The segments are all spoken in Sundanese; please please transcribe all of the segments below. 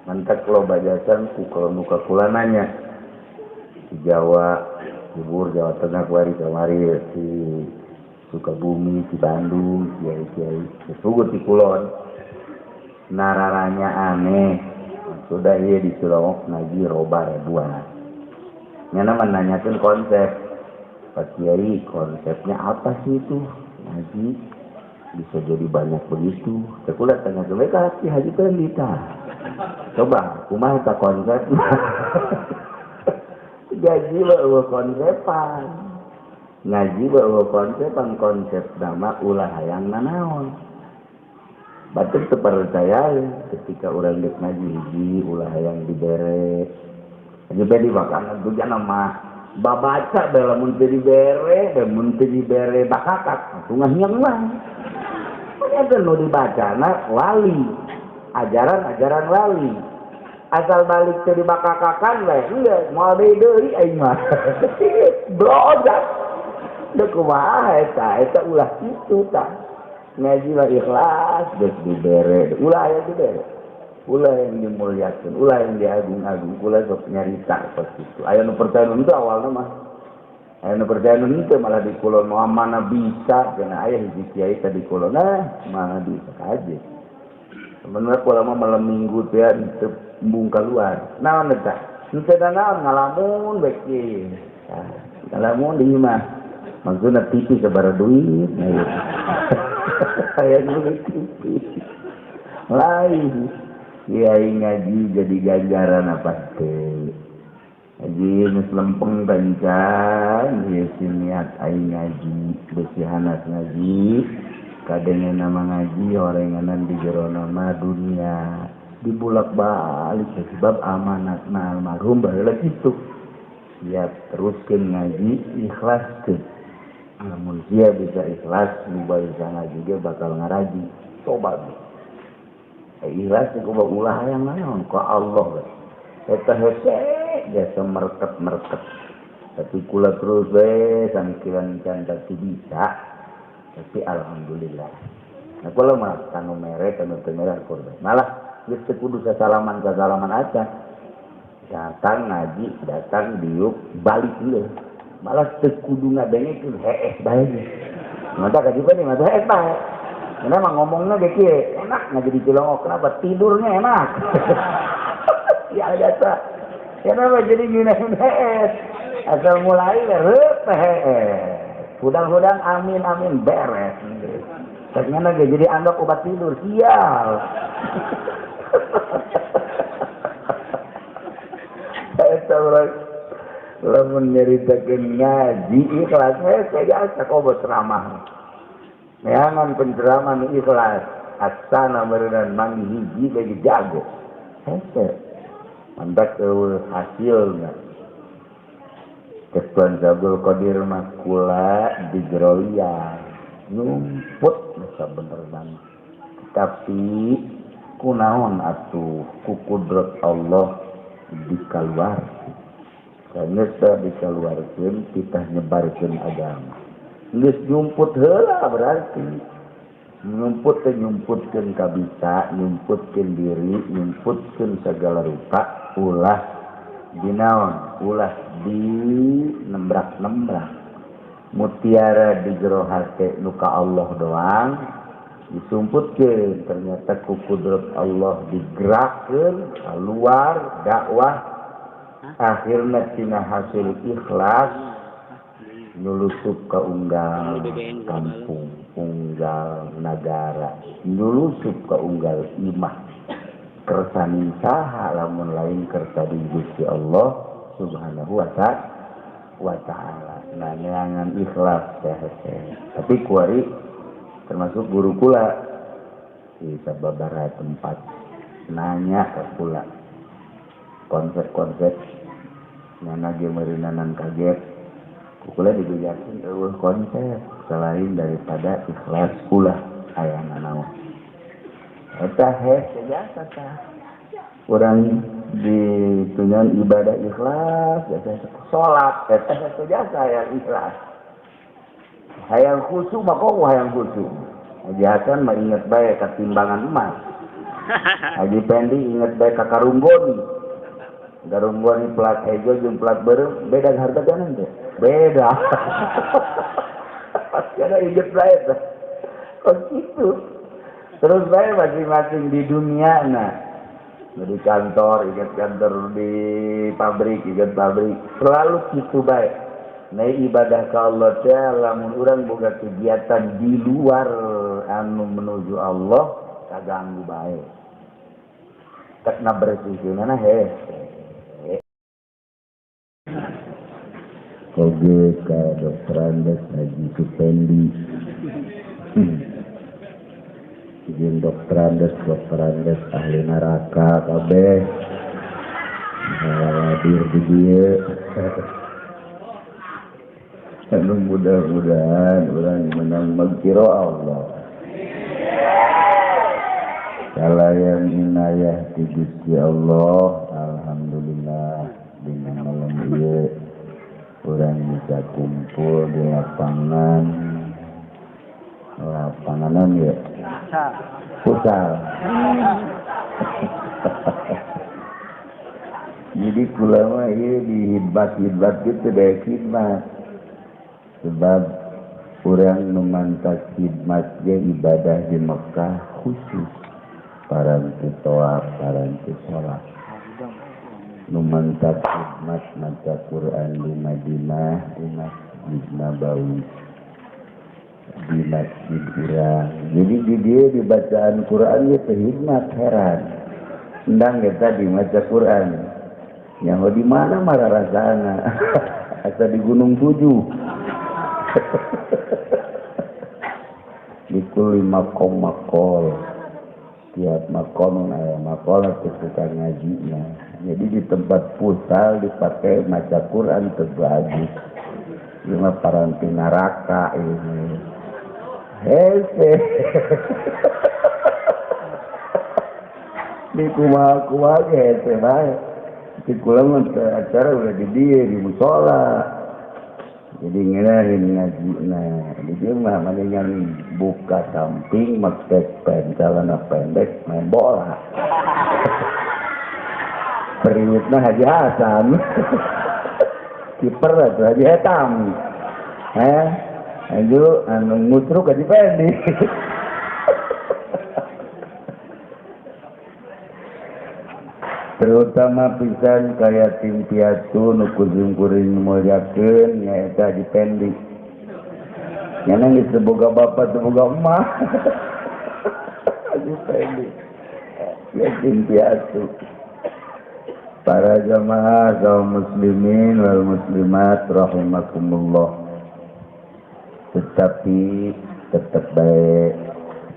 Mantak loba jasan ku kalau nu ka kula nanya di Jawa Timur, Jawa Tengah kuari kamari di Sukabumi, di Bandung, kiai-kiai suguh di kulon. Nararanya aneh. Sudah ieu di Cilongok ngaji roba ribuan. Nyana menanyakeun konsep. Pak Kiai, konsepnya apa sih itu? Ngaji bisa jadi banyak begitu. Kula tanya ke mereka, Ki Haji Pendita. Coba, kumaha eta konsep? Gaji eueuh konsepan. Ngaji eueuh konsepan, konsep nama ulah hayang nanaon. Batur teu percaya ketika urang geus ngaji hiji ulah hayang dibere. Haji Pendi makanan tuh mah babaca bela mun teu dibere, mun teu dibere bakakak, tungah hiang mah. Eta nu dibacana wali, ajaran-ajaran wali. Asal balik teu dibakakakan we, heuh moal deui deui aing mah. Blojak. Deuk kumaha eta, eta ulah kitu tah. Ngaji mah ikhlas geus dibere, ulah aya dibere. Ulah yang dimuliakan, ulah yang diagung-agung, ulah sok nyarita pas itu. Aya nu percaya nu henteu awalna mah. Aya nu percaya nu henteu malah di kulon mah mana bisa cenah aya hiji kiai teh di kulon nah mana bisa kaje. Sebenarnya kula mah malam minggu teh henteu embung keluar. Naon eta? Henteu naon ngalamun bae kieu. Ngalamun di imah. Maksudna TV sabaraha duit nah ieu. Aya nu TV. Lain kiai ngaji jadi ganjaran apa teh? Ngaji geus lempeng kancan, ieu si niat aing ngaji, beusi hanas ngaji, kadenge nama ngaji horenganan di jero nama dunia, dibulak-balik sebab amanatna almarhum baheula kitu. Siap teruskeun ngaji ikhlaskeun. Lamun sia bisa ikhlas, nu bisa ngaji ge bakal ngaraji. Coba ge. Ikhlas ku ulah hayang naon ku Allah we. Eta hese jasa merket-merket. Tapi kula terus we sangkilan can teu bisa. Tapi alhamdulillah. Nah kula mah kanu mere kanu teu mere kurban. Malah geus teu kudu sasalaman aja. Datang ngaji, datang diuk, balik deui. Malah teu kudu ngadengekeun heeh bae. Mata kajiban nih, mata heeh bae. Kenapa ngomongnya kayak kieu? Enak ngaji di Cilongok, kenapa? Tidurnya enak. Ya biasa. Kenapa jadi ngeunaheun hees? Asal mulai reup hees. Hudang-hudang amin amin beres. Ternyata jadi anggap obat tidur, sial. Eta urang lamun nyaritakeun ngaji ikhlas hese jasa kobo ceramah. Neangan penceramah nu ikhlas, asana meureunnan manggih hiji bagi jago. Hese. Mantak eueuh hasilna. Cek Tuan Jabul Qadir mah kula di jero liang. Nyumput sabenerna. Tapi kunaon atuh ku kudrat Allah dikaluarkeun. Sanes dikaluarkeun kita nyebarkeun agama. Geus nyumput heula berarti nyumput teh nyumputkeun kabisa, nyumputkeun diri, nyumputkeun segala rupa ulah dinaon, ulah di nembrak-nembrak. Mutiara di jero hate nu ka Allah doang disumputkeun, ternyata ku kudrat Allah digerakkeun keluar dakwah, akhirna tina hasil ikhlas nyulusup ke unggal kampung, unggal nagara, nyulusup ke unggal imah. Kersaning saha lamun lain kersaning Gusti Allah Subhanahu wa ta'ala. Nah, neangan ikhlas teh. Tapi kuari termasuk guru kula di sababaraha tempat nanya ke kula konsep-konsep nyana ge meureunanan kaget. Kula dibejakeun eueuh konsep selain daripada ikhlas ulah aya nanaon. Eta hese jasa tah. Urang ditunyan ibadah ikhlas, jasa salat eta hese jasa hayang ikhlas. Hayang khusyuk mah komo hayang khusyuk. Haji Hasan mah inget bae katimbangan emas. Haji Pendi inget bae ka Karunggon. Karunggon plat hejo jeung plat beureum beda harga jalan teh. Beda. Pasti ada inget bae teh. Kok gitu. Terus bae masing-masing di dunia nah. Di kantor, ingat kantor, di pabrik, ingat pabrik. Selalu gitu bae. Nah ibadah ka Allah teh lamun urang boga kegiatan di luar anu menuju Allah kaganggu bae. Tekna bersihkeunana hese. Oge ka Dokter Andes Haji Supendi. Jeung Dokter Andes ahli neraka kabeh. Hadir di dieu. Anu mudah-mudahan urang menang magfirah Allah. Kalayan inayah ti Gusti Allah, alhamdulillah dina malam ieu urang bisa kumpul di lapangan lapanganan ya futsal. Jadi kula mah ieu dihidmat-hidmat gitu deh khidmat. Sebab urang nu mantak khidmat ge ibadah di Mekah khusus paranti tawaf, paranti salat. Nu mantak khidmat maca Quran di Madinah, di Masjid Nabawi, di masjid urang. Jadi di dieu dibacaan Quran ge teu khidmat heran. Endang eta dimaca Quran. Nyaho di mana mararasana? Asa di Gunung Tujuh. Dikul makom makol. Tiap makom aya makol ketika ngajina. Jadi di tempat futsal dipakai maca Quran teu bagus. Ieu mah paranti neraka ini. Hese. Di kumaha-kumaha ge hese bae. Di kula mah acara udah di dieu di musala. Jadi ngeunaheun ngajina. Di dieu mah mendingan buka samping make celana pendek main bola. Periwitna Haji Hasan. Kiper atuh Haji Hetam. Anu anu ngutruk Haji Pendi. Terutama pisan kaya tim piatu nu kuring mulyakeun nyaeta Haji Pendi. Nyana geus teu boga bapa teu boga emak. Haji Pendi. Ya tim piatu. Para jamaah kaum muslimin wal muslimat rahimakumullah. Tetapi tetap baik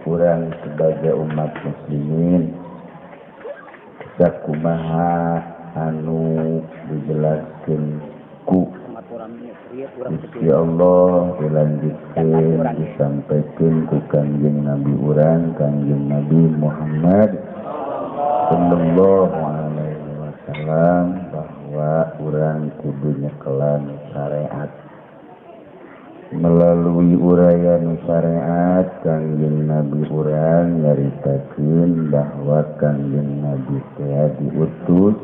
kurang sebagai umat muslimin sakumaha anu dijelaskeun ku Gusti Allah dilanjutkeun disampaikeun ku Kangjeng Nabi urang Kangjeng Nabi Muhammad sallallahu alaihi wasallam bahwa urang kudu nyekelan syariat. Melalui uraian syariat Kangjeng Nabi urang nyaritakeun bahwa Kangjeng Nabi teh diutus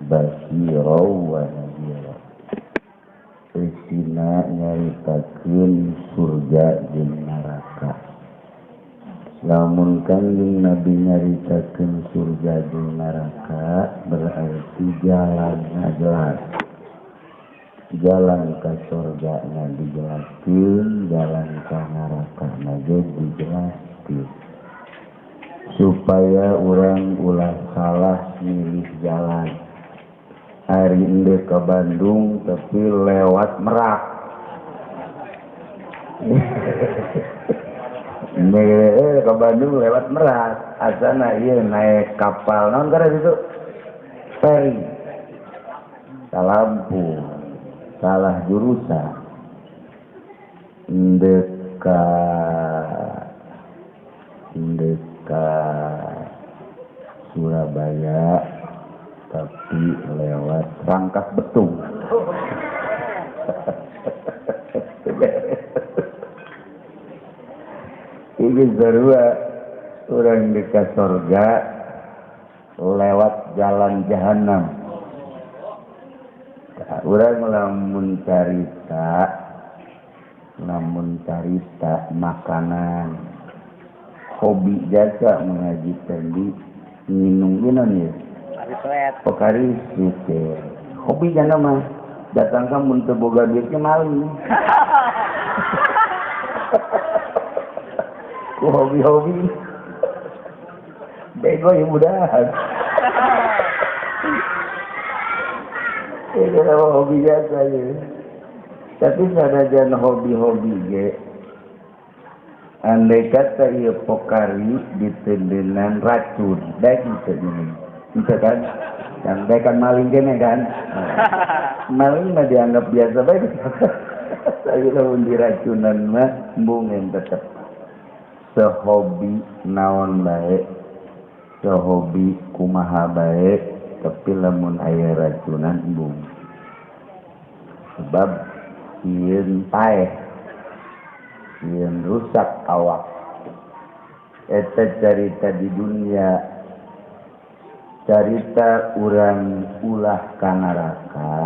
basyira wa nadhira. Eusina nyaritakeun surga jeung neraka. Lamun Kangjeng Nabi nyaritakeun surga jeung neraka berarti jalanna jelas. Jalan ke surga na dijelaskeun, jalan ke neraka na dijelaskeun. Supaya urang ulah salah milih jalan. Ari endeu ke Bandung tapi lewat Merak. Ke Bandung lewat Merak. Asana ieu naik kapal naon kana ditu? Feri. Salampu. Salah jurusan. Ndeka Surabaya tapi lewat Rangkas Betung. Ini sarua Urang di ka sorga lewat jalan jahanam. Urang lamun carita makanan hobi jasa mengaji tendi minum minum ya Pokari Sweet hobi jana mah datang ka mun teu boga duitnya maling. Ku hobi-hobi bego ya mudahan. Itu hobi jasa ya. Tapi sanajan hobi-hobi ge andai kata ieu Pokari ditendenan racun daek teu ini. Itu kan yang kan maling kene kan. Maling mah dianggap biasa bae. Tapi lamun diracunan mah embung tetep. Sehobi naon bae, sehobi kumaha bae, tapi lamun aya racunan embung. Sebab sieun paeh, sieun rusak awak. Eta carita di dunia, carita urang ulah ka neraka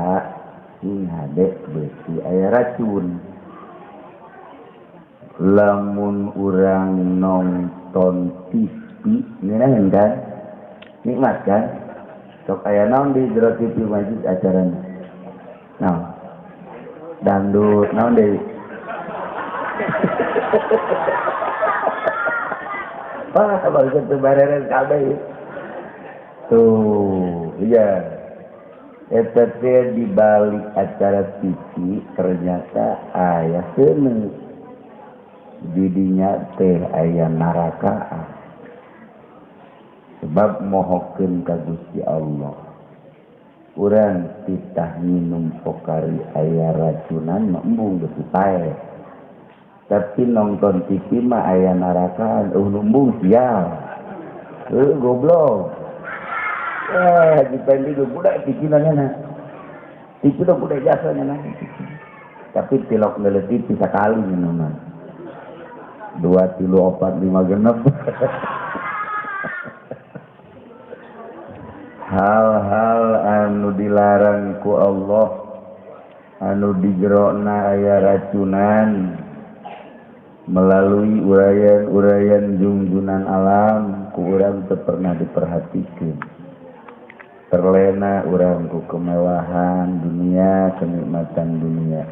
sing hade beusi aya racun. Lamun urang nonton TV ngeunaheun kan, nikmat kan. Sok aya naon di jero TV masjid acarana naon dangdut naon deui. Wah, bagus teu bareres kabeh. Tuh, iya. Eta teh di balik acara TV ternyata aya seuneu. Didinya teh aya narakaan. Sebab mohokeun ka Gusti Allah. Urang titah minum Pokari aya racunan mah embung geus paeh. Tapi nonton TV mah aya narakaan, embung sial. Goblok. Dipendi ge budak TV na. TV teh budak jasa nya. Tapi tilok ngeuleuh TV sakali minumna. 2, 3, 4, 5 genep. Hal-hal anu dilarang ku Allah, anu dijerona aya racunan melalui uraian-uraian jungjunan alam ku urang teu pernah diperhatikeun. Terlena urang ku kemewahan dunia, kenikmatan dunia.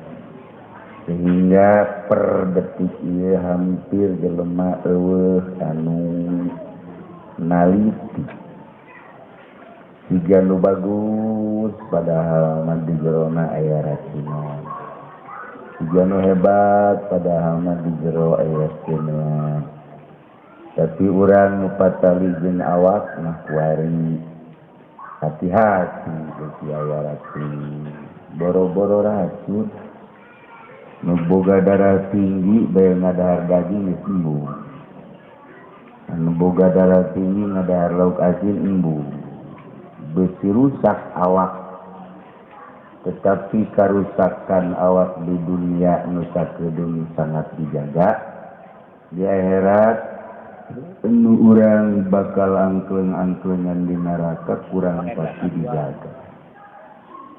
Sehingga per detik ieu hampir jelema eueuh anu naliti. Siga nu bagus padahal mah di jerona aya racunan. Siga nu hebat padahal mah di jero aya racunan. Tapi urang nu patali jeung awak mah kuari. Hati-hati beuki aya racun. Boro-boro racun. Nu boga darah tinggi bae ngadahar daging geus embung. Anu boga darah tinggi ngadahar lauk asin embung. Beusi rusak awak. Tetapi karusakan awak di dunia nu sakedeung sangat dijaga. Di akhirat nu urang bakal angkleng-angklengan di neraka kurang pasti dijaga.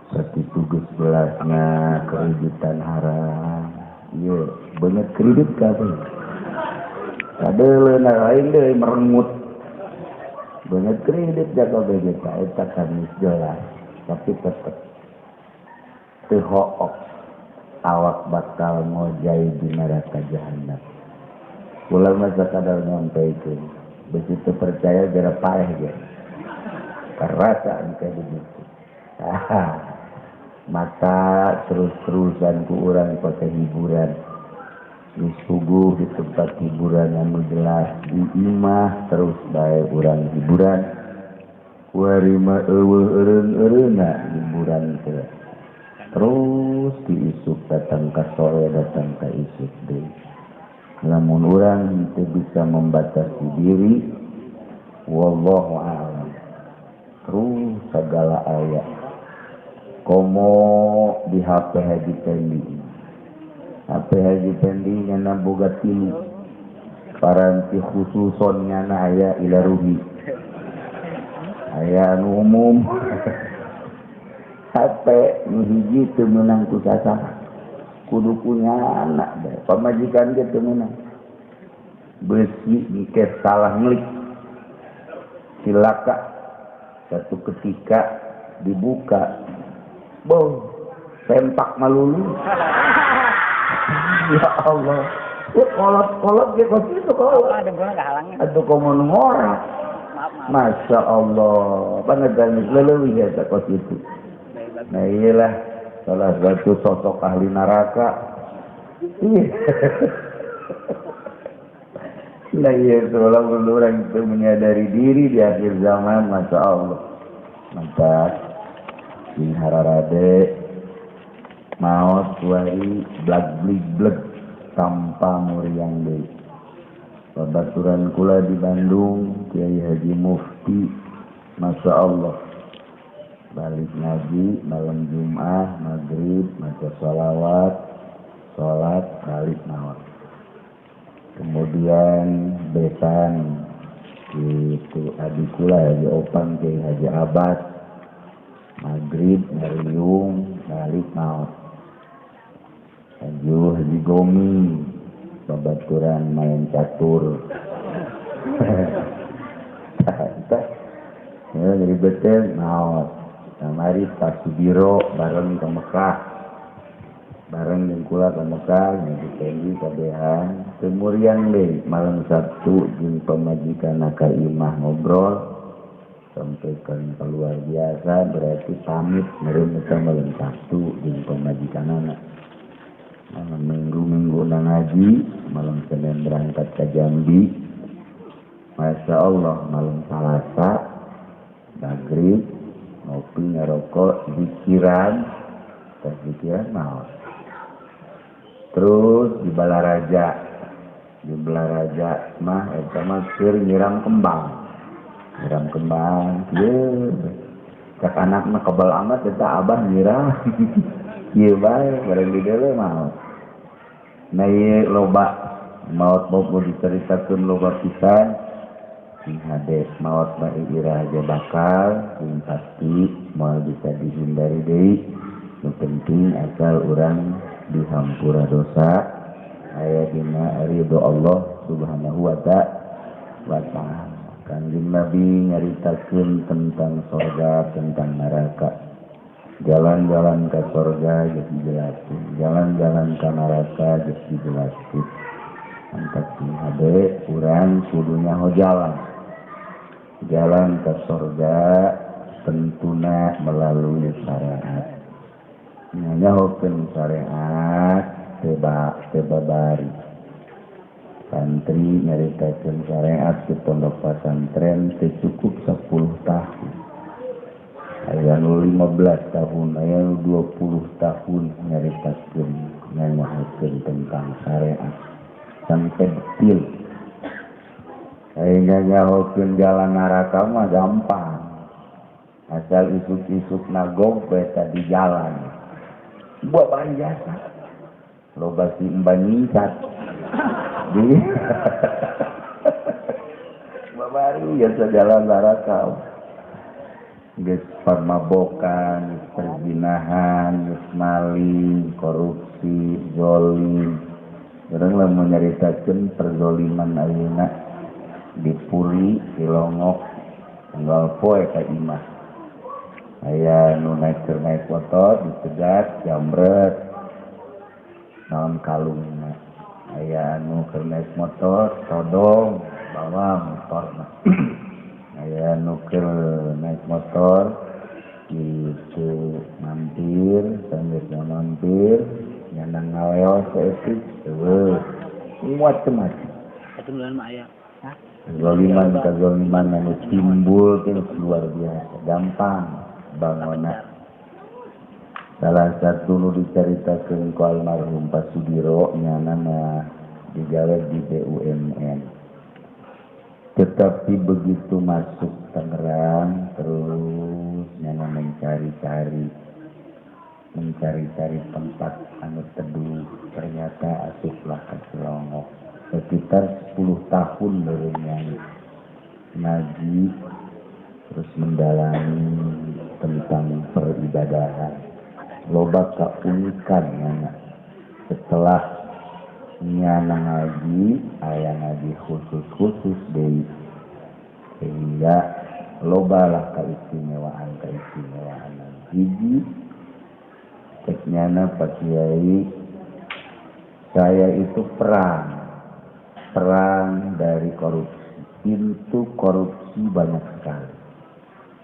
Sakitu geus belasna kreditan haram. Ieu beungeut kredit kabeh. Kadeuleuna lain deui merengut. Beungeut kredit jaga bege eta kan geus jelas, tapi tetep teu hook awak bakal ngojay di neraka jahanam. Kula mah sakadar nyampaikeun, beusi teu percaya gara paeh ge. Karasaan kayak begitu. Mata terus-terusan ku urang pakai hiburan. Disuguh di tempat hiburan anu jelas di imah terus bae urang hiburan. Kuari mah eueuh eureun-eureunna hiburan teh. Terus diisuk datang ka sore datang ka isuk deui. Lamun urang teu bisa membatasi diri, wallahu a'lam. Terus segala aya komo di HP Haji Pendi. HP Haji Pendi nyana boga tilu. Paranti khususon nyana aya ila ruhi. Aya anu umum. Hate nu hiji teu meunang ku sasaha. Kudu punya anak bae. Pamajikan ge teu meunang. Besi engke salah ngelik. Cilaka. Satu ketika dibuka, boh, sempak malulu. Ya Allah, ya kolot-kolot dia kok itu kolot. Aduh komo ngorak. Masya Allah, pangeran leleuwih eta kos itu. Nah iyalah salah satu sosok ahli neraka. Iya. Nah iya, seolah orang itu menyadari diri di akhir zaman, Masya Allah. Mantap. Sing hararade maot kuari blag blig bleg tanpa muriang deui. Babaturan kula di Bandung, Kiai Haji Mufti, Masya Allah. Balik ngaji malam Jumat, maghrib, maca sholawat, sholat, balik maot. Kemudian besan itu adik kula Haji Opang Kiai Haji Abbas, maghrib ngariung balik maot. Haji Haji Gomi babaturan main catur. Ya jadi betul maot. Kamari Pak Sudiro bareng ke Mekah. Bareng jeung kula ke Mekah ngaji tinggi kabehan. Kemurian deui malam Sabtu jeung pamajikan ka imah ngobrol sampai kan luar biasa berarti pamit meureun eta malam Sabtu jeung pamajikanana. Malam Minggu nang ngaji, malam Senin berangkat ke Jambi. Masya Allah malam Salasa maghrib ngopi ngerokok zikiran, tes zikiran maot. Terus di Balaraja mah eta mah keur nyiram kembang. Nyiram kembang kieu. Cak anak mah kebal amat eta abah nyiram. Kieu bae bareng di deuleu maot. Nah ieu loba maot mau diceritakeun loba pisan. Sing hade maot mah ira aja bakal sing pasti moal bisa dihindari deui. Nu penting asal urang dihampura dosa aya dina ridho Allah Subhanahu wa ta'ala. Kanjeng Nabi nyaritakeun tentang sorga, tentang neraka. Jalan-jalan ke sorga geus dijelaskeun, jalan-jalan ke neraka geus dijelaskeun. Mantap hade urang kudu nyaho jalan. Jalan ke sorga tentuna melalui syariat. Nyahokeun syariat teba bari. Santri nyaritakeun syariat di pondok pesantren teu cukup 10 tahun. Aya nu 15 tahun, aya nu 20 tahun nyaritakeun nyahokeun tentang syariat sampai detil. Aya nyahokeun jalan neraka mah gampang. Asal isuk-isuk nagog bae tadi jalan. Buat bahan jasa loba si emban nyingsat di baru biasa jalan neraka geus pamabokan, geus perzinahan, geus maling, korupsi, zolim. Urang lamun nyaritakeun perzoliman ayeuna di Puri, Cilongok, unggal poe ka imah. Aya nu naik naik motor dicegat jambret naon kalungna. Aya nu keur naik motor todong bawa motorna. Aya nu keur naik motor itu mampir sambil mampir nyandang ngaleos saeutik eueuh macem-macem. Kebetulan mah aya. Kazoliman kazoliman anu timbul teh luar biasa gampang bangona. Salah satu nu dicaritakeun ku almarhum Pak Sudiro nyana mah digawe di BUMN. Tetapi begitu masuk Tangerang terus nyana mencari-cari tempat anu teduh, ternyata asuplah ka Cilongok. Sekitar 10 tahun barunya ngaji terus mendalami tentang peribadahan. Loba keunikan nyana. Setelah nyana ngaji, aya ngaji khusus-khusus deui. Sehingga loba lah keistimewaan-keistimewaan. Hiji cek nyana Pak Kiai, saya itu perang dari korupsi. Itu korupsi banyak sekali.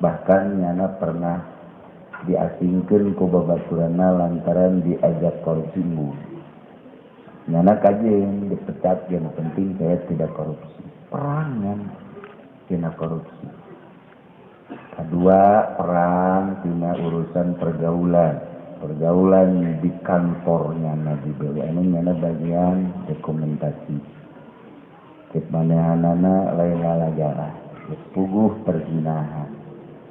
Bahkan nyana pernah diasingkeun ku babaturana lantaran diajak korupsi mbu. Nyana kajeun dipecat, yang penting saya tidak korupsi. Perang nyana tina korupsi. Kedua, perang tina urusan pergaulan. Pergaulan di kantornya di BUMN nyana bagian dokumentasi. Cek manehanana lain lalajara, puguh perzinahan,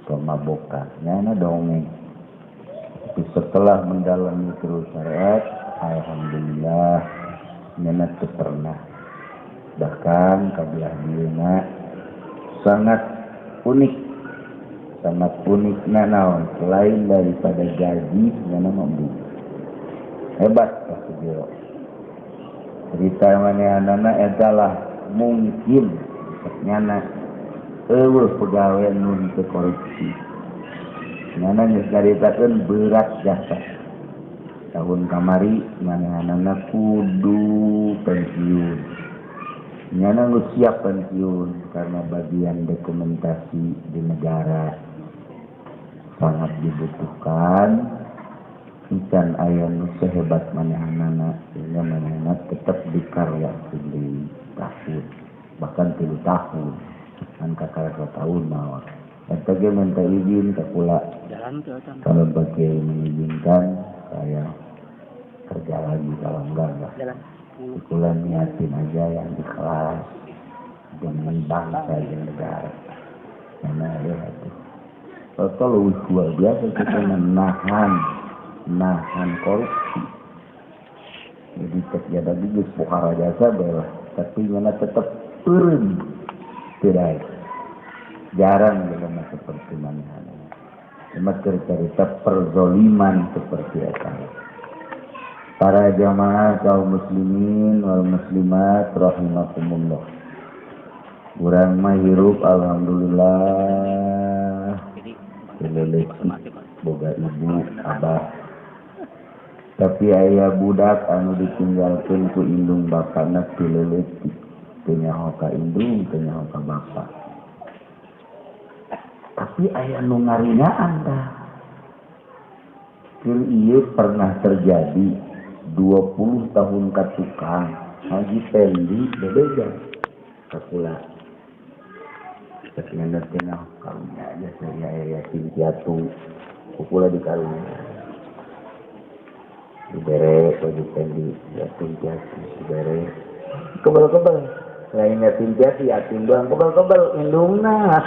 pemabokan, nyana dongeng. Tapi setelah mendalami terus syariat, alhamdulillah nyana teu pernah. Bahkan kabelah dieuna sangat unik naon selain daripada gaji nyana mampu. Hebat Pak Sugiro. Cerita manehanana eta lah mungkin nyana eueuh pegawai nu teu korupsi. Nyana geus nyaritakeun berat jasa. Tahun kamari manehanana kudu pensiun. Nyana geus siap pensiun karena bagian dokumentasi di negara sangat dibutuhkan. Ican aya nu sehebat manehanana sehingga manehanana tetap dikarya di tahun, bahkan 3 tahun, kan kakak 2 tahun mawar. Eta ge minta izin ka kula. Kalau Pak Kiai mengizinkan, saya kerja lagi, kalau enggak. Kula niatin aja yang ikhlas dengan bangsa dan negara. Karena ya itu. Kalau luar biasa kita menahan korupsi. Jadi terjadi geus pohara jasa bae, tapi nyana tetap turun. Tidak. Jarang jelema seperti manehna. Cuma cerita perzoliman seperti eta. Para jamaah kaum muslimin wal muslimat rahimakumullah. Urang mah hirup alhamdulillah. Leleutik boga ibu abah. Tapi aya budak anu ditinggalkeun ku indung bapana ti leutik. Teu nyaho ka indung, teu nyaho ka bapa. Tapi aya nu ngaringaan tah. Keur ieu pernah terjadi 20 tahun ka tukang Haji Pendi bebeja ka kula. Sakieu teh karunya aja saya aya yatim piatu ku kula di karunya. Dibere Haji Pendi yatim piatu dibere kebel-kebel. Lain yatim piatu yatim doang kebel-kebel indungna.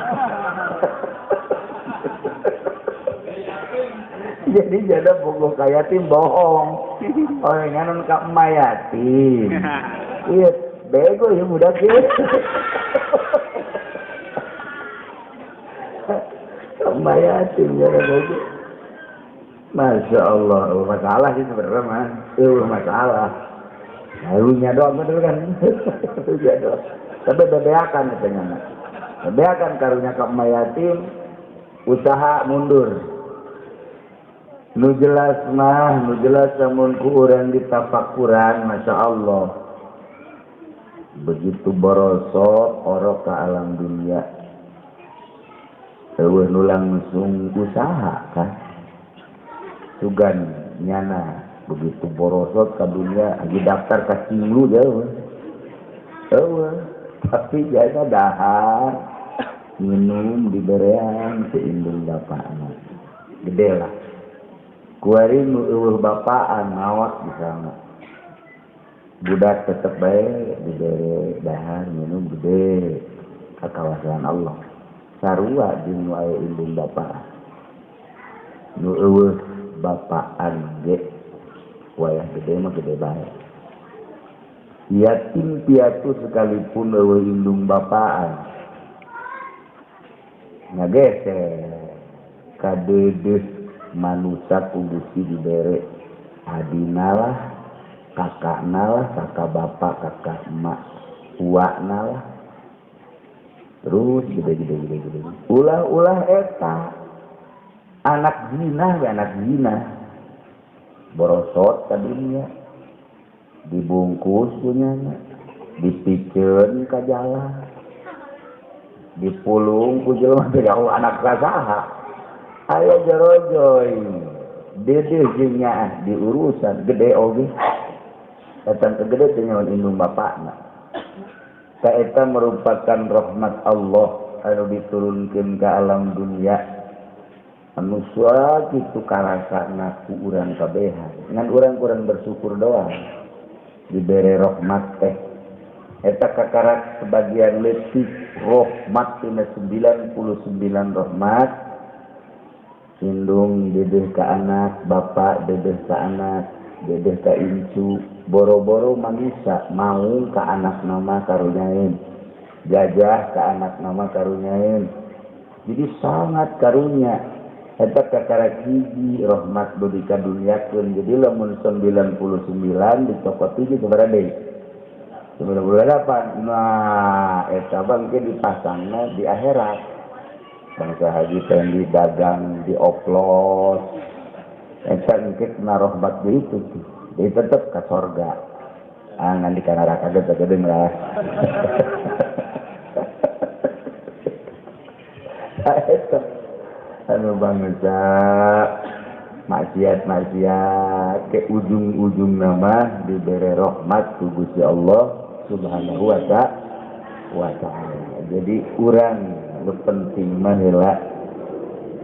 Jadi jada bogoh ka yatim bohong. Oh nganon ka emak yatim. Iya, bego ya budak ieu. Emak yatim jada bego. Masya Allah, masalah sih sebenarnya mah. Masalah. Lalunya doang betul kan? Iya doang. Tapi bebeakan katanya mah. Bebeakan karunya ka emak yatim, usaha mundur. Nu jelas mah, nu jelas lamun ku urang ditafakuran, Masya Allah. Begitu borosot orok ke alam dunia. Eueuh nu langsung usaha kan. Sugan nyana begitu borosot ke dunia lagi daftar ka cinglu jauh. Eueuh, tapi jana dahar minum diberean seindung bapakna. Gede lah. Kuari nu eueuh bapaan maot di sana. Budak tetep bae dibere dahar minum gede ka kawasan Allah. Sarua jeung nu aya indung bapaan. Nu eueuh bapaan ge wayah gede mah gede bae. Yatim piatu sekalipun eueuh indung bapaan. Ngageser kadeudeuh manusa ku Gusti dibere adina lah, kakakna lah, kakak bapak, kakak emak, uakna lah. Terus gede-gede. Ulah-ulah eta anak zina we anak zina. Borosot ka dunya. Dibungkus punyana, dipiceun ka jalan. Dipulung ku jelema teh anak saha. Aya jerojoy. Dedeh jeung nyaah diurusan gede oge. Datang ke gede teh nyawan indung bapakna. Eta merupakan rahmat Allah anu diturunkeun ka alam dunia. Anu kitu karasana ku urang kabehan. Ngan urang kurang bersyukur doang. Dibere rahmat teh. Eta kakarak sebagian leutik rahmat tina 99 rahmat. Indung dedeh ka anak, bapak dedeh ka anak, dedeh ka incu. Boro-boro manusia mau ke anak nama karunyain, gajah ke anak nama karunyain. Jadi sangat karunya. Eta kakara hiji rahmat budi ka duniakeun. Jadi lamun 99 dicokot hiji sabaraha deui? 98. Nah, eta bangke dipasangna di akhirat. Bangsa haji teh dagang dioplos. Eta engke kena rahmat deui itu. Jadi tetap ke sorga. Ah, nanti ke neraka gede-gede lah. Anu bangsa maksiat-maksiat ke ujung-ujung nama diberi rahmat ku Gusti Allah Subhanahu wa ta'ala. Jadi urang nu penting mah heula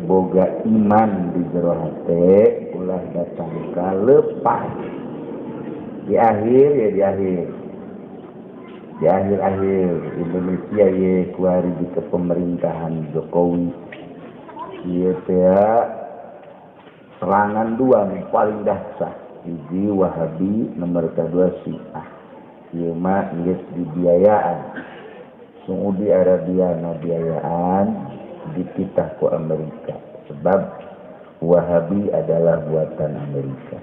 boga iman di jero hate, ulah datang ka lepas. Di akhir ya di akhir. Di akhir-akhir Indonesia ye kuari di kepemerintahan Jokowi. Ieu teh serangan dua nih paling dahsyat. Hiji Wahabi, nomor kedua Syiah. Ieu mah geus dibiayaan. Saudi Arabia na biayaan dititah ku Amerika. Sebab Wahabi adalah buatan Amerika.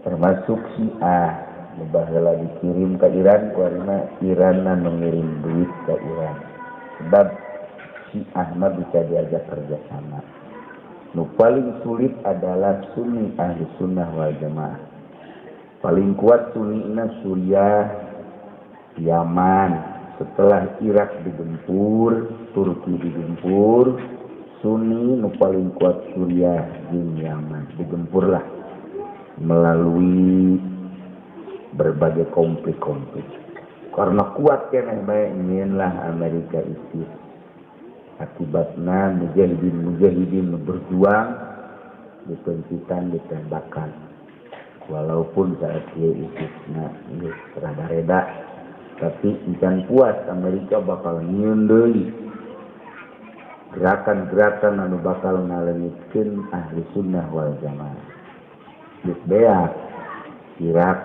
Termasuk Syiah baheula dikirim ke Iran, kuarina Iran mengirim duit ke Iran. Sebab Syiah mah bisa diajak kerjasama. Nu paling sulit adalah Sunni ahli sunnah wal jamaah. Paling kuat Sunnina Suriah, Yaman. Setelah Irak digempur, Turki digempur, Sunni nu paling kuat Suriah jeung Yaman digempurlah melalui berbagai konflik-konflik. Karena kuat keneh bae nyieunlah Amerika ISIS. Akibatna mujahidin berjuang dikuncikan, ditembakan. Walaupun saat ieu ISISna geus rada-reda, tapi encan puas Amerika bakal nyieun deui gerakan-gerakan anu bakal ngaleungitkeun ahli sunnah wal jamaah. Geus beak Irak,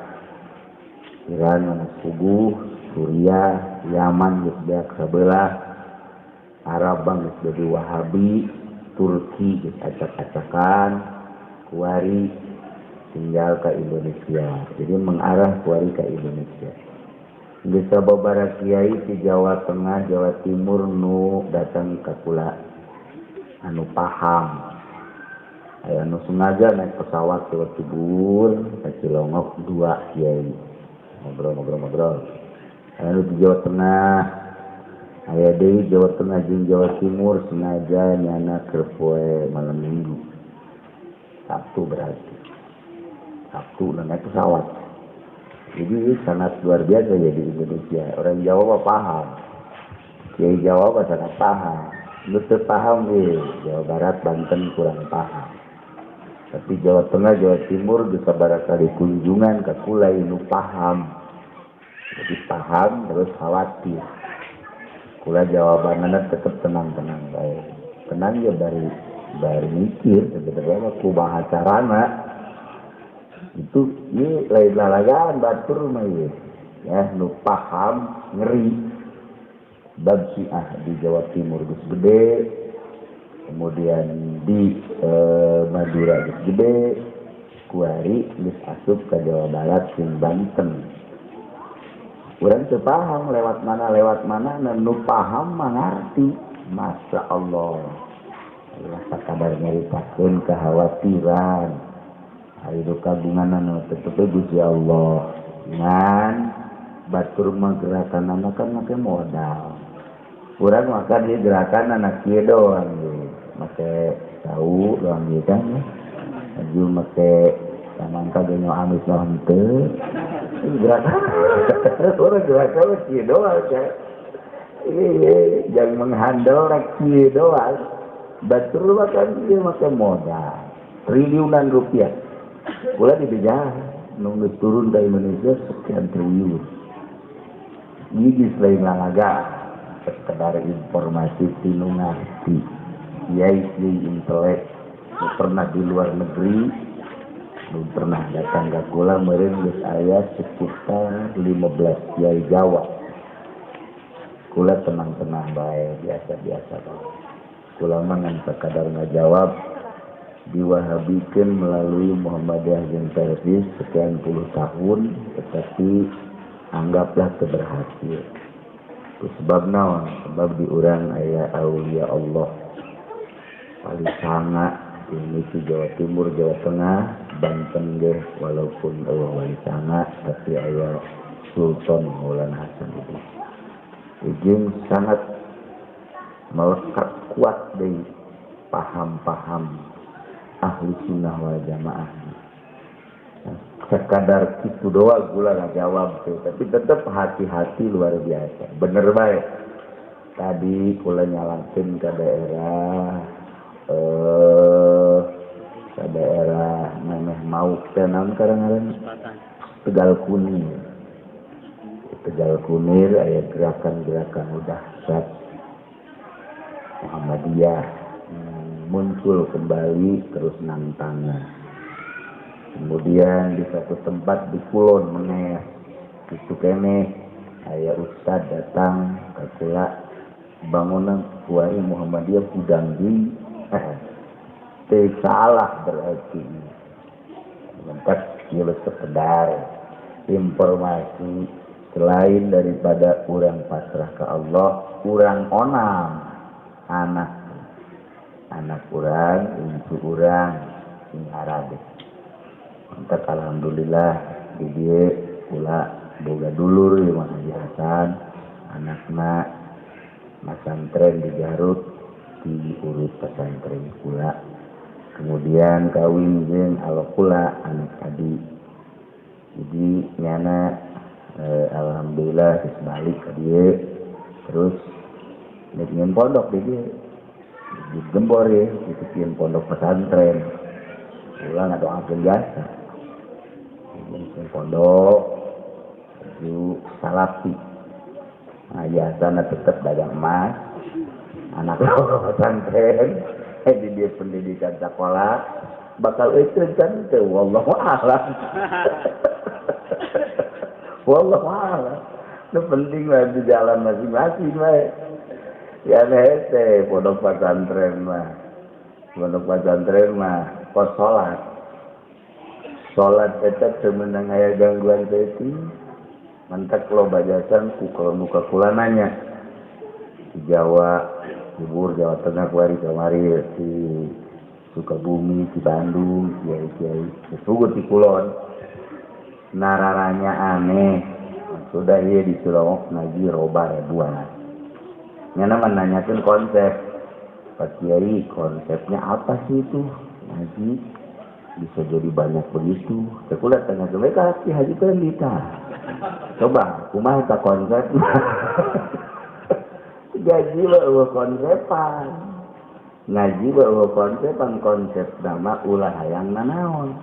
Iran mana puguh, Suriah, Yaman geus beak sabelah, Arab geus jadi Wahabi, Turki geus acak-acakan, kuari tinggal ke Indonesia. Jadi mengarah kuari ke Indonesia. Bisa babara kiai di Jawa Tengah, Jawa Timur nu datang ke kula anu paham. Aya nu sengaja naik pesawat Jawa Timur ke Cilongok dua kiai. Ngobrol-ngobrol. Aya nu di Jawa Tengah, aya deui Jawa Tengah jeung Jawa Timur sengaja nyana keur poe malam Minggu. Sabtu berarti. Sabtu naik pesawat. Jadi sangat luar biasa ya di Indonesia. Orang Jawa mah paham. Kiai Jawa mah sangat paham. Lu teu paham we. Jawa Barat, Banten kurang paham. Tapi Jawa Tengah, Jawa Timur bisa barangkali kunjungan ke kulai nu paham. Jadi paham terus khawatir. Kula jawabanana tetep tenang-tenang bae. Tenang ya bari mikir sebenarnya mah kumaha carana. Itu ini lain lalagan batur mah ieu. Ya nu paham ngeri. Bab Syiah di Jawa Timur geus gede, kemudian di Madura geus gede, kuari geus asup ka Jawa Barat jeung Banten. Urang teu paham lewat mana, nu paham mangarti. Masya Allah. Allah sakadar nyaritakeun kekhawatiran. Ari nu kagungan anu tetep Gusti Allah. Ngan batur mah gerakanana kan make modal. Urang maka di gerakan anak kieu doang ge. Make tahu doang ge kan. Aju make samangka ge nyo amis mah henteu. Gerakan urang gerakan kieu doang kan. Iya, jangan menghandal rek kieu doang. Batur mah kan kieu make modal triliunan rupiah. Kula dibeja nunggu turun dari Indonesia sekian triliun. Ini selain lalaga sekedar informasi tinu ngarti kiai intelek pernah di luar negeri belum pernah datang ke kula meureun geus aya sekitar 15 kiai Jawa. Kula tenang-tenang bae, biasa-biasa bae. Kula mah ngan sekadar ngajawab diwahabikeun melalui Muhammadiyah jeung Persis sekian puluh tahun, tetapi anggaplah keberhasil. Sebab naon? Sebab di urang aya aulia Allah. Paling sangat ini di Jawa Timur, Jawa Tengah, Banten ge walaupun eueuh wali sanga tapi aya Sultan Maulana Hasan itu. Ujung sangat melekat kuat deui paham-paham ahli sunnah wal jamaah. Sekadar itu doa gula nggak jawab tuh, tapi tetap hati-hati luar biasa. Bener baik. Tadi kula nyalakin ke daerah memeh mau ke naon kadang-kadang Tegal Kunir. Tegal Kunir aya gerakan-gerakan udah dahsyat Muhammadiyah muncul kembali terus nantangnya. Kemudian di satu tempat di Kulon meneh itu kene aya ustad datang ke kula bangunan kuari Muhammadiyah gudang di teu salah berarti mentak ieu sekedar informasi selain daripada urang pasrah ke Allah, urang onam anak anak urang incu urang sing harabe. Entak alhamdulillah di dieu kula boga dulur ieu Mas Haji Hasan, anakna masantren di Garut diurus pesantren kula. Kemudian kawin jeung alo kula anak adi. Jadi nyana alhamdulillah geus balik ka dieu. Terus nek nyeun pondok di dieu. Di Gembor ya, di pondok pesantren. Kula ngadoakeun jasa. Di pondok ju salapi. Nah, jasana tetep dagang emas. Anak pesantren di dia pendidikan sekolah bakal itu kan teu wallahu a'lam. Wallahu a'lam. Nu penting mah di jalan masing-masing bae. Ya hese pondok pesantren mah. Pondok pesantren mah kos salat. Salat eta teu meunang aya gangguan teh. Mantak loba jasan ku kalau muka kula nanya. Di Jawa, Cibur, Jawa Tengah, kuari kamari di Sukabumi, di Bandung, kiai-kiai, sugut di Kulon. Nararanya aneh. Sudah ieu di Cilongok ngaji roba ribuan. Nyana menanyakan konsep. Pak Kiai, konsepnya apa sih itu? Ngaji bisa jadi banyak begitu. Saya tanya ke mereka, Ki Haji Pendita. Coba, kumaha eta konsep? Gaji eueuh konsepan. Ngaji eueuh konsepan, konsep nama ulah hayang nanaon.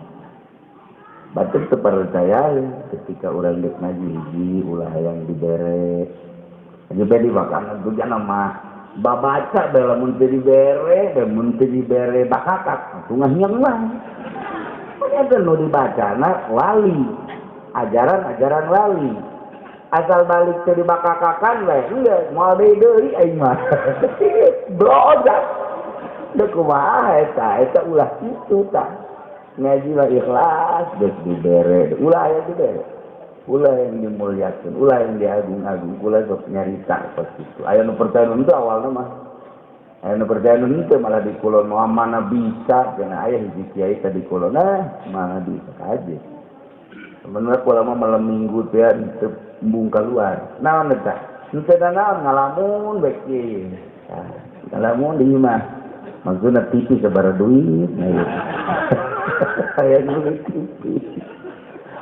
Batur teu percaya ketika urang deuk ngaji hiji ulah hayang dibere. Aja bae dimakan tujuan mah babaca bae lamun teu dibere, lamun teu dibere bakakak tungah nyang mah. Eta nu dibacana wali, ajaran-ajaran wali. Asal balik teh dibakakakan we geus moal deui deui aing mah. Blojak. Da kumaha eta eta ulah kitu tah. Ngaji mah ikhlas geus dibere, ulah aya dibere. Ulah yang dimuliakeun, ulah yang diagung-agung, ulah sok nyarita pas kitu. Aya nu percaya nu teu awalna mah. Aya nu percaya nu teu malah di kulon mah mana bisa cenah aya hiji kiai teh di kulon nah mana bisa kaje. Sebenarnya kula mah malam minggu teh teu embung keluar. Naon eta? Henteu naon ngalamun bae kieu. Ngalamun di imah. Maksudna TV sabaraha duit nah ieu. Aya nu TV.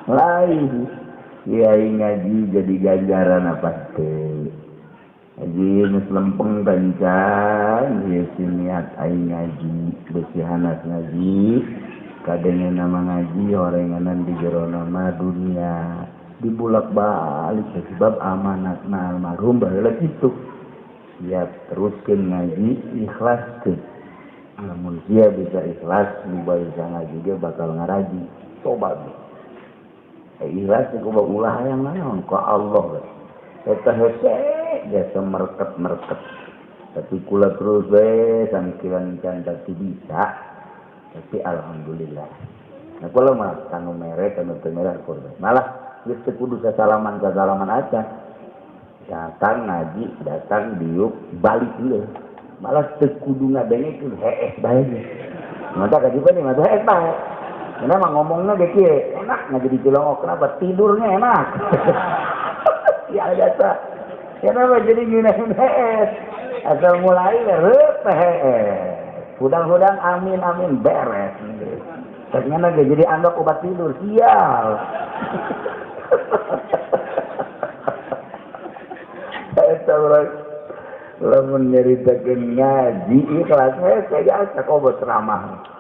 Lain kiai ngaji jadi ganjaran apa teh? Ngaji geus lempeng kancan, ieu si niat aing ngaji, beusihanas ngaji, kadenge nama ngaji horenganan di jero nama dunia, dibulak-balik sebab amanatna almarhum baheula kitu. Siap teruskeun ngaji ikhlaskeun. Lamun sia bisa ikhlas, nu bisa ngaji ge bakal ngaraji. Coba ikhlas ku ulah hayang naon ka Allah eta hese jasa merket-merket tapi kula terus we sangkiran can teu bisa tapi alhamdulillah nah kula mah kanu mere kanu teu mere kurban malah geus teu kudu sasalaman aja datang ngaji datang diuk balik deui malah teu kudu ngadengekeun heeh bae mata kajiban mah heeh bae. Kenapa ngomongnya ge kieu? Enak ngaji di Cilongok. Kenapa? Tidurnya enak. Ya biasa. Kenapa jadi ngeunaheun hees? Asal mulai reup hees. Hudang-hudang amin amin beres. Ternyata ge jadi anggap obat tidur. Sial. Eta urang lamun nyaritakeun ngaji ikhlas hese jasa kobo ceramah.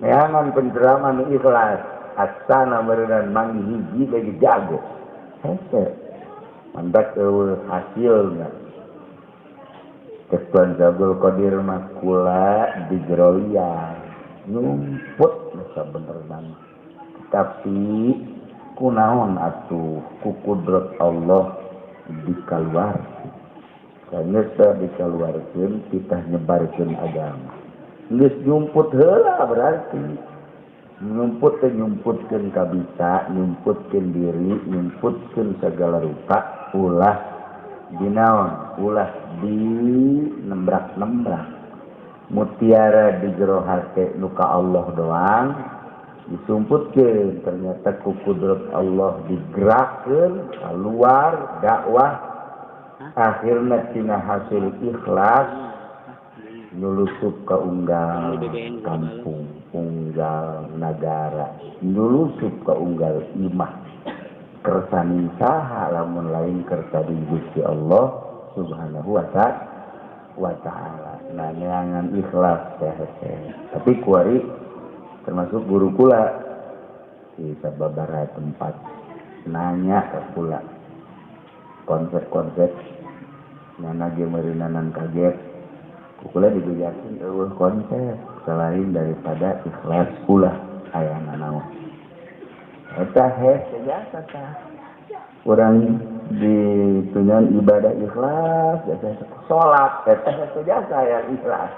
Neangan penceramah nu ikhlas asana meureunnan manggih hiji bagi jago hese mantak eueuh hasilna cek Tuan Zabul Qadir mah kula di jero liang nyumput sabenerna tapi kunaon atuh ku kudrat Allah dikaluarkeun sanes dikaluarkeun titah nyebarkeun agama. Geus nyumput heula berarti nyumput teh nyumputkeun kabisa, nyumputkeun diri, nyumputkeun segala rupa ulah dinaon, ulah di nembrak-nembrak. Mutiara di jero hate nu ka Allah doang disumputkeun ternyata ku kudrat Allah digerakkeun keluar dakwah akhirna tina hasil ikhlas nyulusup ke unggal kampung, unggal nagara, nyulusup ke unggal imah. Kersaning saha lamun lain kersaning Gusti Allah Subhanahu wa ta'ala. Nah, neangan ikhlas teh. Tapi kuari termasuk guru kula di sababaraha tempat nanya ke kula konsep-konsep nyana ge meureunanan kaget. Kula dibejakeun eueuh konsep selain daripada ikhlas ulah aya nanaon. Eta hese jasa tah. Urang ditunyan ibadah ikhlas, jasa salat eta hese jasa hayang ikhlas.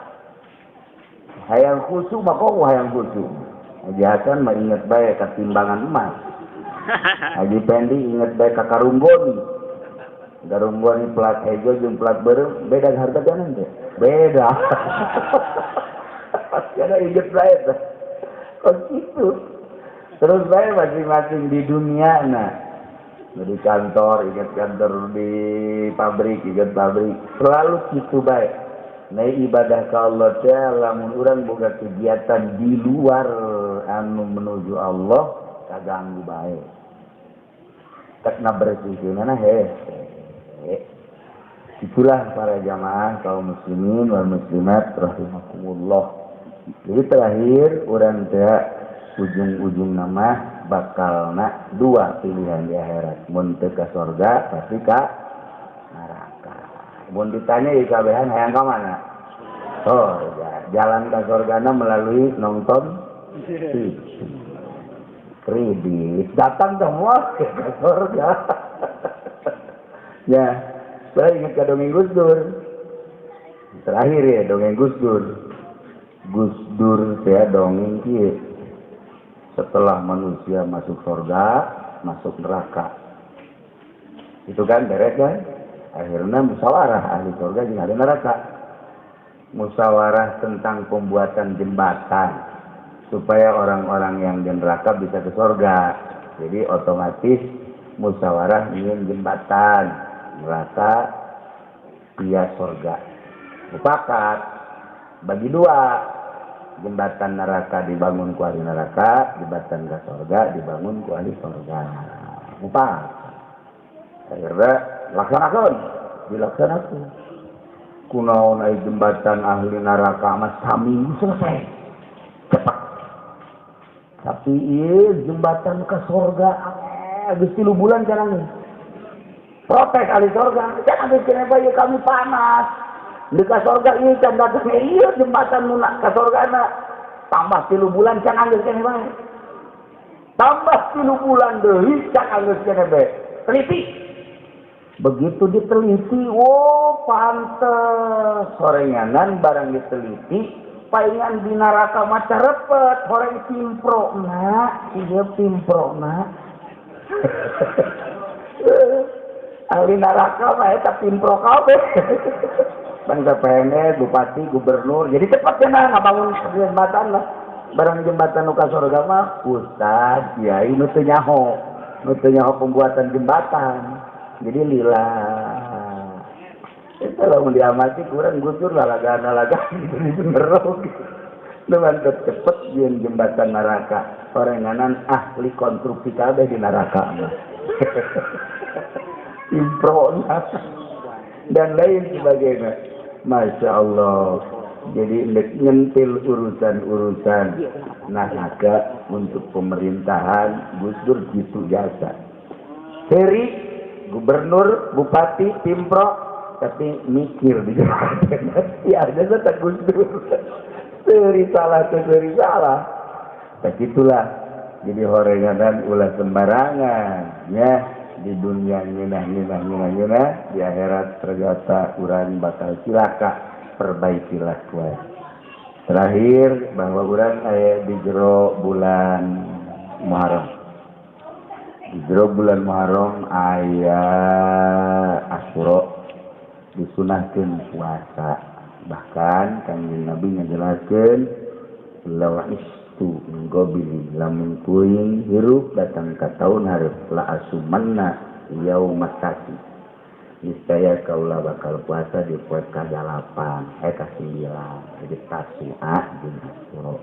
Hayang khusyuk mah komo hayang khusyuk. Haji Hasan mah inget bae ka timbangan emas. Haji Pendi inget bae ka karunggon. Garunggon plat hejo jeung plat beureum beda harga janan teh. Beda. Karena inget bae teh. Kok kitu. Terus bae masing-masing di dunia nah. Di kantor, inget kantor, di pabrik, inget pabrik. Selalu kitu bae. Nah ibadah ka Allah teh lamun urang boga kegiatan di luar anu menuju Allah kaganggu bae. Tekna bersihkeunana hese. Itulah para jamaah kaum muslimin wal muslimat rahimakumullah. Jadi terakhir urang teh ujung-ujung nama bakalna dua pilihan di akhirat. Mun teu ka sorga pasti ka neraka. Mun ditanya ieu kabehan hayang ka mana? Sorga. Jalan ka sorgana melalui nonton TV. Kredit datang semua ke sorga. Ya, saya ingat ke dongeng Gus Dur. Terakhir ya dongeng Gus Dur. Gus Dur saya dongeng kieu. Setelah manusia masuk surga, masuk neraka. Itu kan beres kan? Akhirnya musyawarah ahli surga jeung ahli neraka. Musyawarah tentang pembuatan jembatan supaya orang-orang yang di neraka bisa ke surga. Jadi otomatis musyawarah ingin jembatan neraka via surga. Mufakat bagi dua, jembatan neraka dibangun ku ahli neraka, jembatan ke surga dibangun ku ahli surga. Mufakat. Akhirnya laksanakan, dilaksanakan. Kunaon ai jembatan ahli neraka mah saminggu selesai. Cepat. Tapi ieu jembatan ke surga geus 3 bulan caranya. Protes ahli surga, jangan geus kenapa ieu kami panas. Di ka surga ieu can datang ieu jembatan nu ka surgana. Tambah 3 bulan can geus keneh bae. Tambah 3 bulan deui can geus keneh bae. Teliti. Begitu diteliti, oh pantes sorenganan barang diteliti, palingan di neraka mah carepet, horeng timprokna, ieu timprokna. Ahli neraka mah eta timprok kabeh. Bangsa PNS, bupati, gubernur, jadi cepat cenah ngabangun jembatan lah. Barang jembatan nu ka surga mah ustad, kiai nu teu nyaho pembuatan jembatan. Jadi lila. Itu lah mun diamati kurang gusur lah lagana-lagana bener. Nu mantep cepet jeung jembatan neraka. Orenganan ahli konstruksi kabeh di neraka mah. Improna dan lain sebagainya. Masya Allah. Jadi nyentil urusan-urusan neraka untuk pemerintahan Gus Dur gitu jasa. Seri gubernur, bupati, pimprok, tapi mikir di jalan. Ya ada tetap Gus Dur. Seri salah, seri salah. Tak itulah. Jadi horenganan ulah sembarangan, ya. Di dunia nyeunah nyeunah nyeunah nyeunah, di akhirat ternyata urang bakal cilaka. Perbaikilah kuat. Terakhir bahwa urang aya di jero bulan Muharram. Di jero bulan Muharram aya Asyura disunahkeun puasa. Bahkan Kanjeng Nabi ngajelaskeun law istu ngobili lamun kuing hirup datang ka taun hareup la asumanna yaumat tasi. Niscaya kaula bakal puasa di poe ka-8 ka-9 jadi Tasu'a jeung Asyura.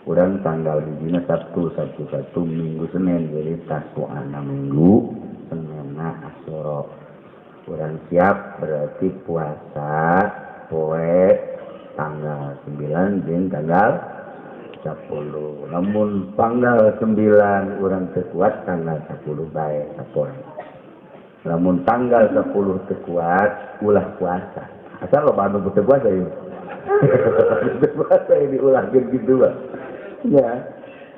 Urang tanggal hijina Sabtu, Sabtu, Sabtu, Minggu, Senin, jadi Tasu'a Minggu, Seninna Asyura. Urang siap berarti puasa poe tanggal 9 jeung tanggal 10. Namun tanggal 9 urang teu kuat, tanggal 10 bae sapoe. Namun tanggal 10 teu kuat, ulah puasa. Asal loba anu teu puasa ieu. Teu puasa ini ulahkeun kitu mah. Ya.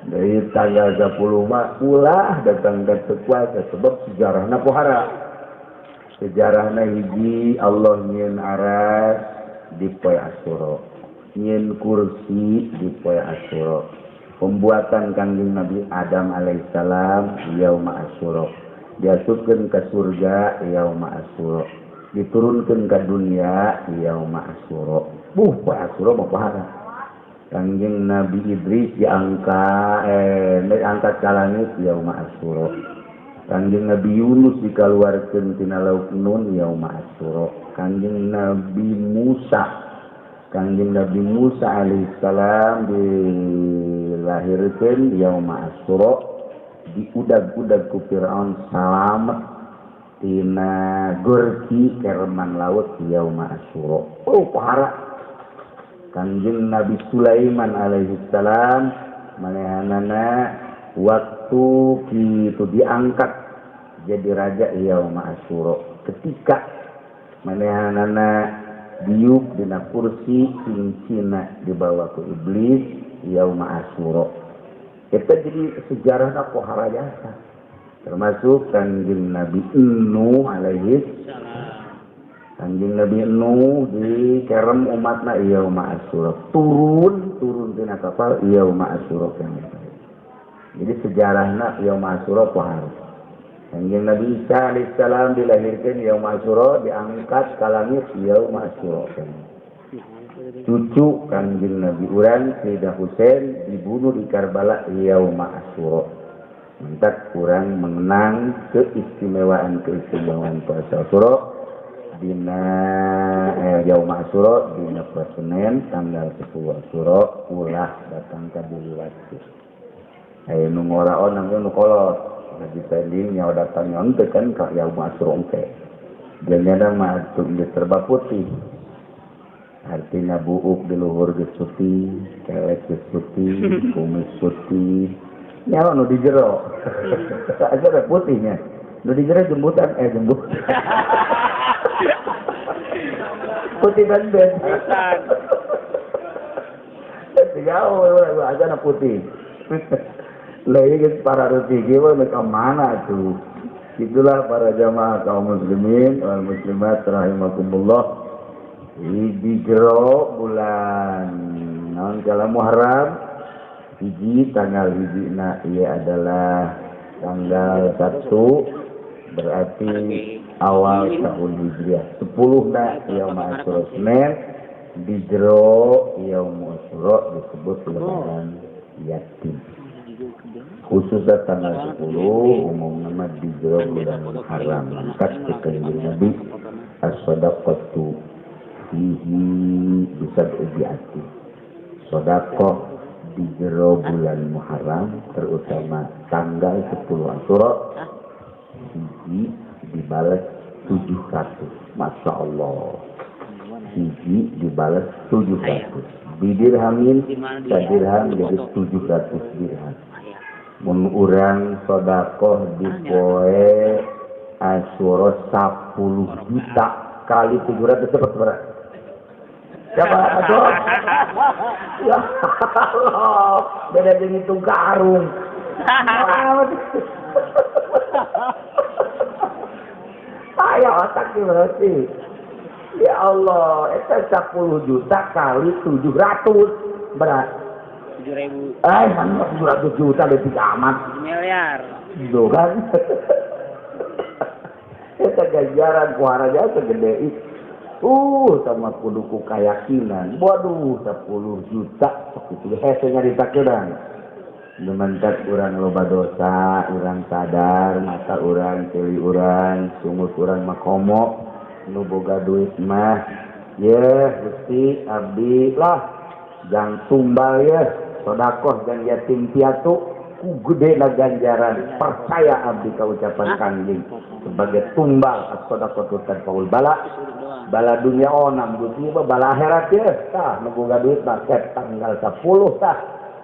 Dari tanggal 10 mah ulah datang ka teu puasa sebab sejarahna pohara. Sejarahna hiji Allah nyieun aras di poe Asyura. Nyieun kursi di poe Asyura. Pembuatan Kangjeng Nabi Adam alaihissalam yauma Asyura. Diasupkeun ka surga yauma Asyura. Diturunkeun ka dunia yauma Asyura. Buh, poe Asyura mah pohara. Kangjeng Nabi Idris diangkat diangkat ka langit yauma Asyura. Kangjeng Nabi Yunus dikaluarkeun tina laut Nun yauma Asyura. Kangjeng Nabi Musa alaihissalam dilahirkeun yauma Asyura. Diudag-udag ku Fir'aun salamet tina gorki kerman laut yauma Asyura. Oh, pohara. Kangjeng Nabi Sulaiman alaihissalam manehanana waktu kitu diangkat jadi raja yauma Asyura. Ketika manehanana diuk dina kursi cincina dibawa ku iblis yauma Asyura. Eta jadi sejarahna pohara jasa. Termasuk Kanjeng Nabi Nuh alaihi salam. Kanjeng Nabi Nuh dikerem umatna yauma Asyura. Turun tina kapal yauma Asyura kan. Jadi sejarahna yauma Asyura pohar. Kanjeng Nabi Isa alaihissalam dilahirkan yauma Asyura, diangkat ka langit yauma Asyura. Cucu Kanjeng Nabi urang Sayyidah Husain dibunuh di Karbala yauma Asyura. Mentak kurang mengenang keistimewaan puasa Asyura dina yauma Asyura dina poe Senin tanggal 10 Asyura ulah datang ka diliwat. Aya nu ngoraon nu kolot. Haji Pending nyawa datang nyontek kan ka yauma Asyura engke. Janyana mah atuh geus serba putih. Artinya buuk di luhur geus putih, kelek geus putih, kumis putih. Nyawa nu di jero. Aja ada putihnya. Nu di jero jembutan jembut. Putih ben-ben. Jauh aja na putih. Lah geus para reti kieu mah ka mana tuh. Itulah para jamaah kaum muslimin wal muslimat rahimakumullah. Di jero bulan naon kala Muharram hiji tanggal hiji na ieu adalah tanggal 1 berarti awal tahun Hijriah 10 na yauma Asyura Senin di jero yauma Asyura disebut lebaran yatim. Khususnya tanggal 10 umum nama di jero bulan Muharram mangkat Kanjeng Nabi as-sadaqatu fihi bisab'iati. Sedekah di jero bulan Muharram terutama tanggal 10 Asyura hiji dibalas 700. Masya Allah, hiji dibalas 700. Bidirhamin sadirham jadi 700 dirham. Mun urang sedekah di poe Asyura 10 juta kali 700 dapat berapa? Siapa? Aduh. Ya Allah, beda jeung hitung karung. Aya otak berarti. Ya Allah, eta 10 juta kali 700 berat. 7.000. Mana 700 juta lebih amat. Miliar. Tuh kan. Eta ganjaran ku haraja segede itu. Sama kudu ku keyakinan. Waduh, 10 juta sakitu hese nyaritakeun. Lumantak urang loba dosa, urang sadar, mata urang, ceuli urang, sungut urang mah komo, nu boga duit mah. Yeuh, Gusti abdi lah jang tumbal yeuh, sedekah jang yatim piatu ku gede na ganjaran. Percaya abdi ka ucapan Kanjeng sebagai tumbal as-sadaqatu tanfaul bala. Bala dunia onam Gusti bala akhirat yeuh. Tah nu boga duit mah tanggal 10 tah.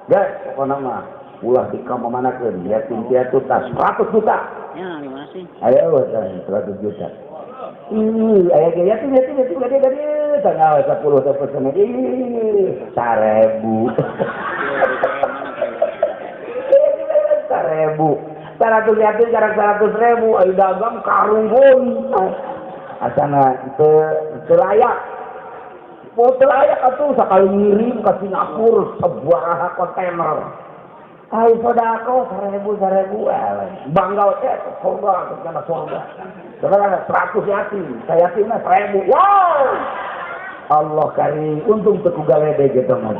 Guys, pokona mah ulah dikamamanakeun yatim piatu tah 100 juta. Ya, di mana sih? Ayo tah 100 juta. Ih, aya ge yatim gade tanggal 10 teh pesen ih 1000. 1000. 100 yatim karek 100.000 ayo dagang karung pun. Asana teu layak. Teu layak atuh sakali ngirim ka Singapura sabaraha kontainer. Ayo sedekah 1000 bangga teh surga kana surga. Sekarang 100 yatim, saya yatimna 1000. Wow. Allah kari untung teu ku galede gitu mah.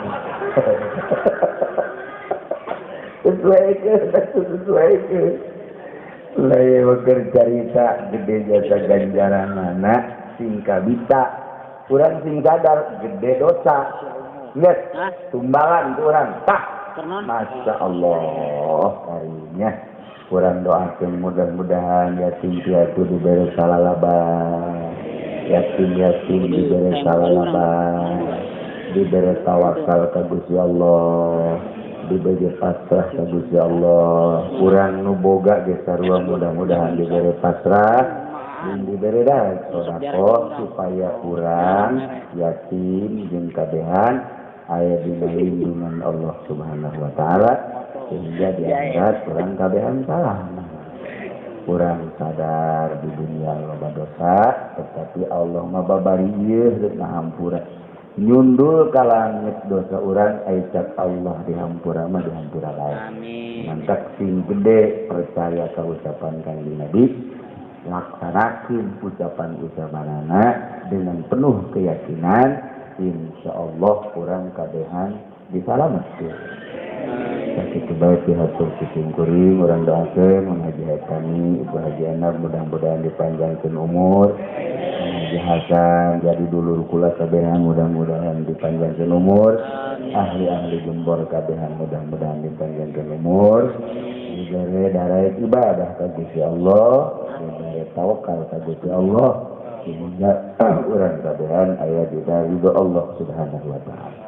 Sesuai. Lae keur carita gede jasa ganjaranana sing kabita. Urang sing sadar gede dosa. Geus tumbalan ku urang. Tah. Masya Allah karinya. Kurang doakeun mudah-mudahan yatim piatu diberi salalaban. Yatim-yatim diberi salalaban. Diberi tawakal ka Gusti Allah. Diberi pasrah ka Gusti Allah. Urang nu boga ge sarua mudah-mudahan diberi pasrah, diberi sedekah supaya urang yatim jeung kabehan aya dina lindungan Allah Subhanahu wa taala sehingga di akhirat urang kabehan salah. Urang sadar di dunia loba dosa, tetapi Allah mah babarieuh rek ngahampura. Nyundul ka langit dosa urang aya cak Allah dihampura mah dihampura lae. Amin. Mantak sing gede percaya ka ucapan Kanjeng Nabi, laksanakeun ucapan-ucapanana dengan penuh keyakinan, insyaallah urang kabehan disalametkeun. Sakitu bae pihatur kucing kuring urang doakeun mun Haji Haitami, Ibu Haji Enak mudah-mudahan dipanjangkeun umur. Haji Hasan jadi dulur kula kabehan mudah-mudahan dipanjangkeun umur. Ahli-ahli gembor kabehan mudah-mudahan dipanjangkeun umur. Dibere daraek ibadah ka Gusti Allah, dibere tawakal ka Gusti Allah, sehingga urang kabehan aya dina ridho Allah Subhanahu wa taala.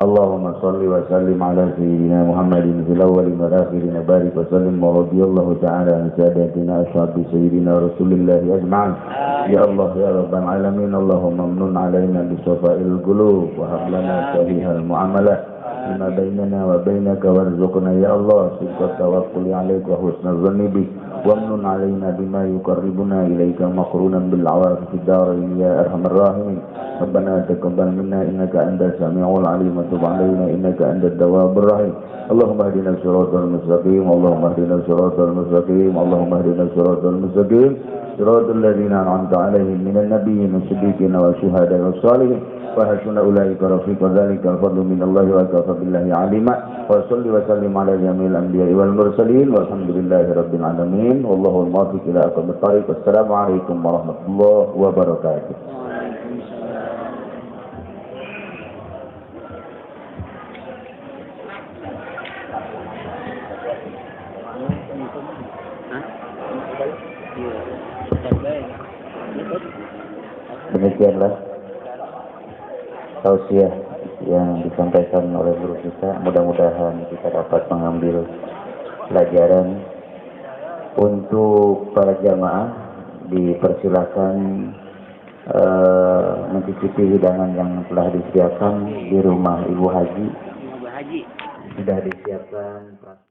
Allahumma salli wa sallim ala sayyidina Muhammadin fil awwalin wal akhirin wa barik wa sallim wa radiyallahu ta'ala an sadatina ashabi sayyidina Rasulillahi ajma'in. Ya Allah ya Rabbal alamin, Allahumma amnun alaina bi safa'il qulub wa hab lana sahihal muamalah lima bainana wa bainaka warzuqna ya Allah sidqa tawakkuli alaika wa husnal dhanni bik wamnun alaina bima yuqarribuna ilaika maqrunan bil awafi fid darain ya arhamar rahimin. Rabbana taqabbal minna innaka antas samiul alim wa tub alaina innaka antat tawwabur rahim. Allahumma ihdina siratal mustaqim, Allahumma ihdina siratal mustaqim, Allahumma ihdina siratal mustaqim, siratal ladzina an'amta alaihim minan nabiyyin wash-shiddiqin wasyuhada'i wash-shalihin wa hasuna ulaika rafiqa dzalika al-fadlu minallahi wa kafa billahi alima. Wa salli wa sallim ala jamil anbiya'i wal mursalin walhamdulillahi rabbil alamin wallahu al-muwaffiq ila aqwamit thariq. Wassalamu alaikum warahmatullahi wabarakatuh. Demikianlah tausiah yang disampaikan oleh guru kita. Mudah-mudahan kita dapat mengambil pelajaran. Untuk para jamaah dipersilakan mencicipi hidangan yang telah disediakan di rumah Ibu Haji. Sudah disiapkan.